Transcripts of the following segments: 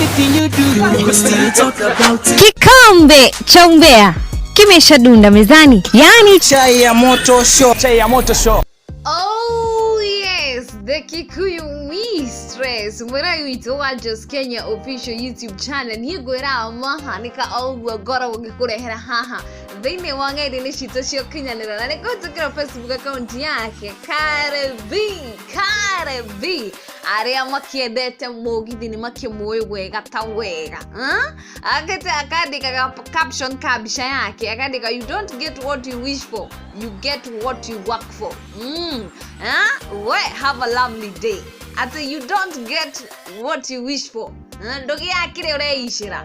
Anything you do, we still talk about it. Kikombe cha umbea kimeshadunda mezani, yaani Chai ya moto show. Chai ya moto show. Oh yes, the Kikuyu Mistress mwĩra witũ wa Jos Kenya official YouTube channel. Niĩ ngwĩra mahanĩka o ũguo ngoragwo ngĩkũrehera haha thĩinĩ wa ng'enda-inĩ citũ cia ũkinyanĩra na nĩ kũhĩtũkĩra Facebook account yake Cardi Cardi. Arĩa makĩendete mũgithi nĩ makĩmũĩ wega ta wega. Huh? Akĩte akandĩka caption ka mbica yake, akandĩka, "You don't get what you wish for, you get what you work for." Huh? We have a lovely day. Ati you don't get what you wish for. Huh? Ndũgĩaga kĩrĩa ũreicĩra.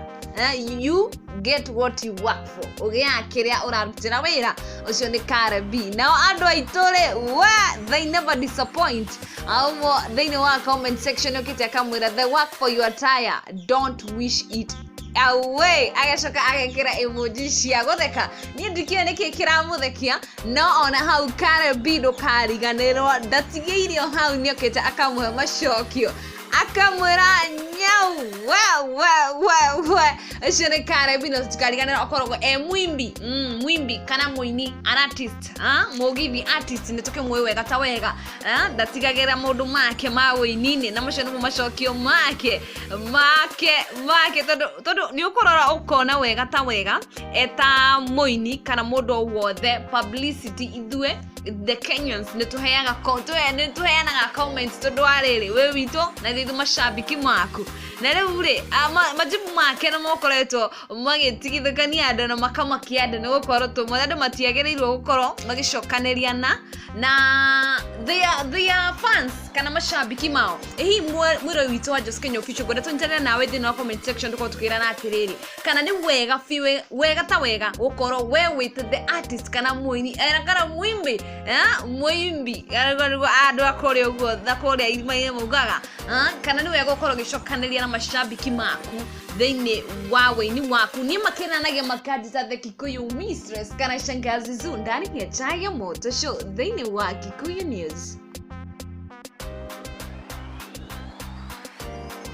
You get what you work for, ũgĩaga kĩrĩa ũrarutĩra wĩra. Ũcio nĩ Cardi. Nao andũ aitũ rĩ, we they never disappoint. Aumo thĩinĩ wa comment section ũkĩte akamwĩra, "The work for your tire, don't wish it away." Agacoka agekĩra emoji cia gũtheka. Niĩ ndikĩũĩ nĩkĩ kĩramũthekia, no ona hau Cardi ndũkariganĩrwo ndatigĩirio hau, nĩokĩte akamũhe macokio, akamwĩra nyau we we we we. Ũcio nĩ Cardi. No tũtikariganĩrwo akoragwo e mwimbi, mwimbi kana mũini, an artist, ah? Mũgithi artist, nĩ tũkĩmũĩ wega ta wega. Ah, ndatigagĩra maũndũ make ma wũini-inĩ, na macio nĩmo macokio make tondũ nĩ ũkũrora ũkona wega ta wega eta mũini kana mũndũ o wothe publicity. Ithuĩ the Kenyans nĩ tũheaga nĩ tũheanaga comments tondũ wa rĩrĩ wĩ witũ na ithuĩ macambiki maku. Na rĩu rĩ, majibu make nĩ mokoretwo magĩtigithũkania andũ na makamakia andũ, nĩ gũkorwo tũmwe andũ matiagĩrĩirwo gũkorwo magĩcokanĩria na their fans kana macambiki mao. Ĩ hihi mwĩrori witũ wa Jos Kenya Official, ngwenda tũnyitanĩre nawe thĩinĩ wa comment section, tũkorwo tũkĩrana atĩrĩrĩ, kana nĩ wega biũ, wega ta wega, gũkorwo we wĩte the artist kana mũini kana mwimbi, mũimbi, andũ a kũrĩa ũguo na kũrĩa irima-inĩ maugaga, kana nĩ wega gũkorwo ũgĩcokanĩria na macambiki maku thĩinĩ wa wĩini waku? Niĩ makĩranagia makanjĩta the Kikuyu Mistress kana Shangazi Zoo ndani ya Chai ya Moto Show thĩinĩ wa Kikuyu News.